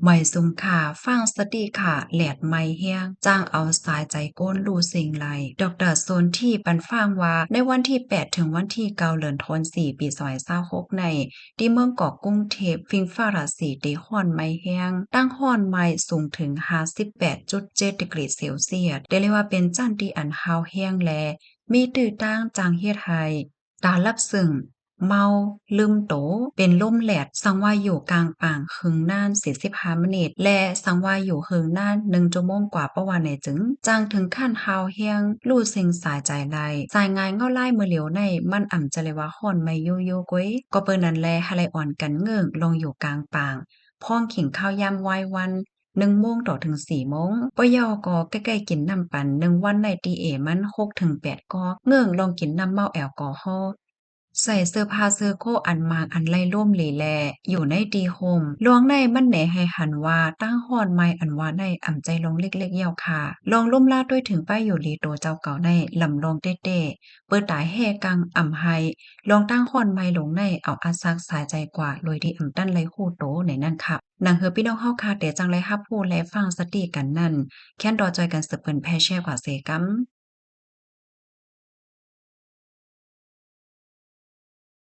ໄໝສູງຂ້າ ຟັງສະຕິຂ້າ ແລດໄໝແຮງ ຈ້າງເອົາສາຍໃຈໂກນ ລູ້ເຊັງໄຫຼ. ດອກເຕີ ສົນທິ ປັນຟັງວ່າ ໃນວັນທີແປດ ເຖິງວັນທີເກົ້າ ເດືອນທັນວາ ປີສອງພັນຊາວຫົກໃນ ທີ່ເມືອງກອກ ກຸງເທບ ຟິງຟ້າລາສີ ເຕະຮ້ອນໄໝແຮງ ຕັ້ງຮ້ອນໄໝສູງເຖິງຫ້າສິບແປດຈຸດເຈັດດີກຣີເຊລຊຽສ ໄດ້ເລີຍວ່າເປັນຊັ້ນທີ່ອັນຮ້າວແຮງ ແລະ ມີຕື້ຕ່າງ ຈັ່ງເຮັດໃຫ້ ຕາຫຼັບຊຶ້ງ, ເມົາ, ລືມໂຕ, ເປັນລົມແລດ, ສັງວ່າຢູ່ກາງປາງເຄິ່ງນານສີ່ສິບຫ້າມິນິດ ແລະ ສັງວ່າຢູ່ເຫິງນານໜຶ່ງຊົ່ວໂມງກວ່າ ປະວ່າແນຈຶ່ງ ຈັ່ງເຖິງຂັ້ນຮ້າວແຮງ ລູ້ເຊັງສາຍໃຈໄຫຼ. ສາຍງາຍເງົາລາຍມື້ຫຼຽວໃນ ມັນອຳຈະເລີຍວ່າຮ້ອນໄໝຢູ່ໆ ໂກຍ. ກໍເປີນນັ້ນແລ ຫາໄລອອນກັນເງິ້ງລອງຢູ່ກາງປາງ ພ້ອມກິນເຂົ້າຍາມວາຍວັນ ໜຶ່ງໂມງຕໍ່ເຖິງສີ່ໂມງ. ບໍ່ຢາວກໍໃກ້ໆກິນນ້ຳປັນ ໜຶ່ງວັນໄດ້ຕີເອມັນຫົກເຖິງແປດກອກ ເງິ້ງລອງກິນນ້ຳເມົາແອລກໍຮໍ. ໃສ່ເສື້ອຜ້າເຊີໂຄອັນໝາງອັນໄລ່ລົມຫຼີແລ ຢູ່ໃນທີ່ຮົ່ມ. ລວງໃນມັນແນໃຫ້ຫັນວ່າ ຕາງຮ້ອນໄໝອັນວ່າໃນອຳໃຈລອງເລັກໆ ຢາວຂາ ລອງລົມລາໂດຍເຖິງປ້າຢູ່ຫຼີໂຕເຈົ້າເກົ່າໃນ ລຳລອງເຕ້ໆ ເປີດຕາແຮ່ກັງອຳໄຮ ລອງຕາງຮ້ອນໄໝລົງໃນ ເອົາອາສັກສາຍໃຈກວ່າ ໂດຍທີ່ອຳຕັນໄລ່ຮູ້ໂຕໃນນັ້ນຄັບ. ໜັງເຮີພີ່ນ້ອງເຮົາຄາແຕ່ຈັ່ງໄດ້ຮັບຮູ້ ແລະ ຟັງສະຕິກັນນັ້ນ ແຄ້ນຕໍ່ຊ່ອຍກັນສືບເຜີຍແຜ່ແຊກວ່າເສກຳ.